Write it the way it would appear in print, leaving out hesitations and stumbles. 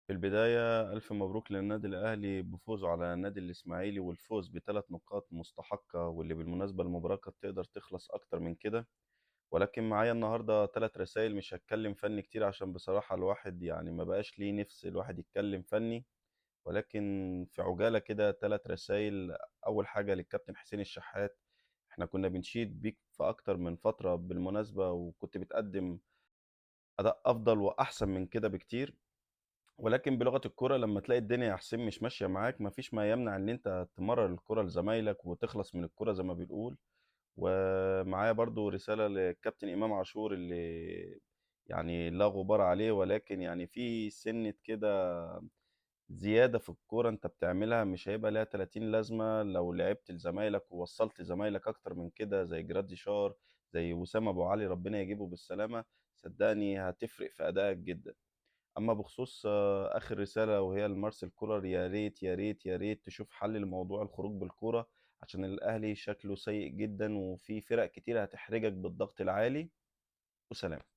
في البداية ألف مبروك للنادي الأهلي بفوزه على النادي الإسماعيلي والفوز بثلاث نقاط مستحقة، واللي بالمناسبة المباراة كانت تقدر تخلص أكتر من كده. ولكن معايا النهاردة ثلاث رسائل، مش هتكلم فني كتير عشان بصراحة الواحد يعني ما بقاش ليه نفس الواحد يتكلم فني، ولكن في عجالة كده ثلاث رسائل. أول حاجة للكابتن حسين الشحات، احنا كنا بنشيد بيك في أكتر من فترة بالمناسبة، وكنت بتقدم أداء أفضل وأحسن من كده بكتير، ولكن بلغة الكرة لما تلاقي الدنيا يا حسين مش ماشية معاك مفيش ما يمنع ان انت تمرر الكرة لزمايلك وتخلص من الكرة زي ما بنقول. ومعايا برضو رسالة للكابتن إمام عاشور اللي يعني لا غبار عليه، ولكن يعني في سنة كده زيادة في الكورة انت بتعملها مش هيبقى لها 30 لازمة لو لعبت لزمايلك ووصلت زمايلك أكتر من كده، زي جراديشار، زي وسام أبو علي، ربنا يجيبه بالسلامة، صدقني هتفرق في أدائك جدا. اما بخصوص اخر رسالة وهي لمارسيل كولر، يا ريت يا ريت يا ريت تشوف حل لموضوع الخروج بالكورة، عشان الاهلي شكله سيء جدا وفي فرق كتير هتحرجك بالضغط العالي. وسلام.